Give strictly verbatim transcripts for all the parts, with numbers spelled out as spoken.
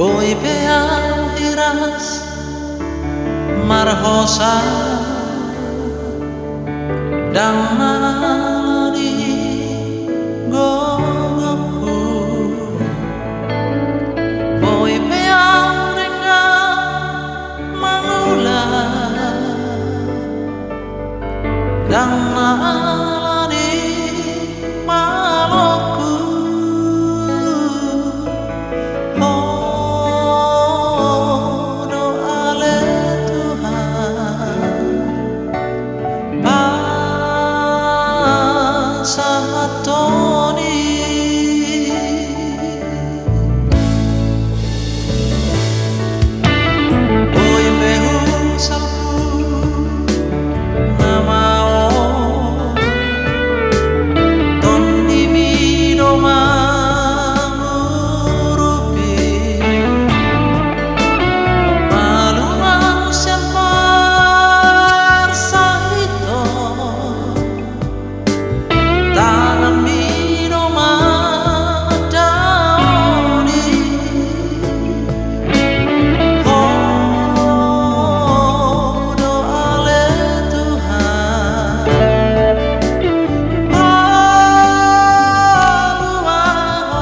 Boi pe ahu hiras marhosa, ndang na ala ni gogongku. Boi pe ahu denggan mangula, ndang na ala ni malokku. Ho do ale Tuhan pasahathon i. Boi pe husalpu nama on, tondimi do mangurupi. Malum ahu sian parsahiton, tanganmi do mandaoni. Ho do ale Tuhan paluahon ahu.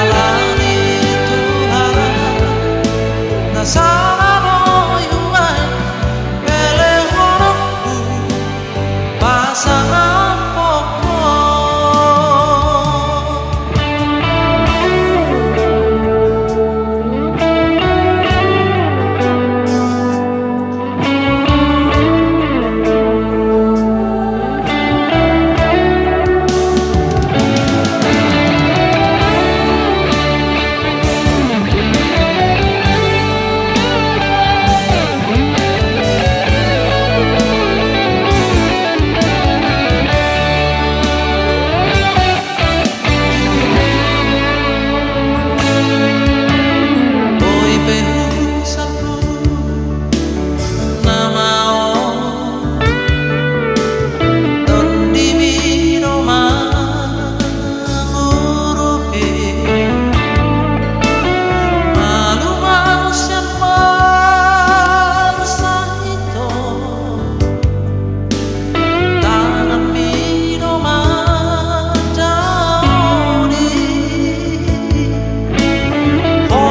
Alani Tuhan, na sala do i hubahen pelehononku pasahat ho. Boi pe husalpu nama on, tondimi do mangurupi. Malum ahu sian parsahiton, tanganmi do mandaoni. Ho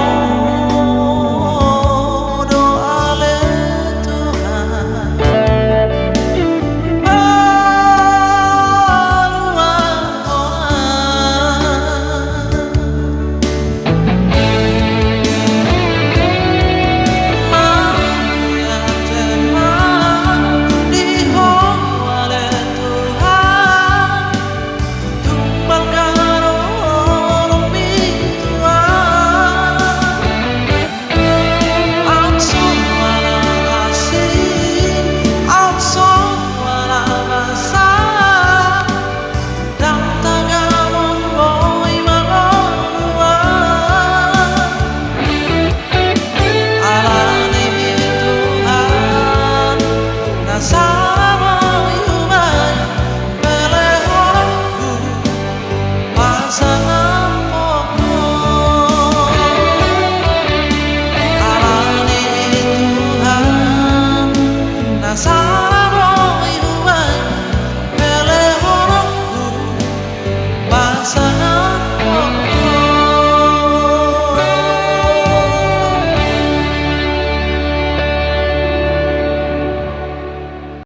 do ale Tuhan paluahon ahu. Ndang tagamon boi mangolu ahu. Alani i Tuhan, na sala do i hubahen pelehononku pasahat ho. Alani i Tuhan, na sala do i hubahen pelehononku pasahat ho.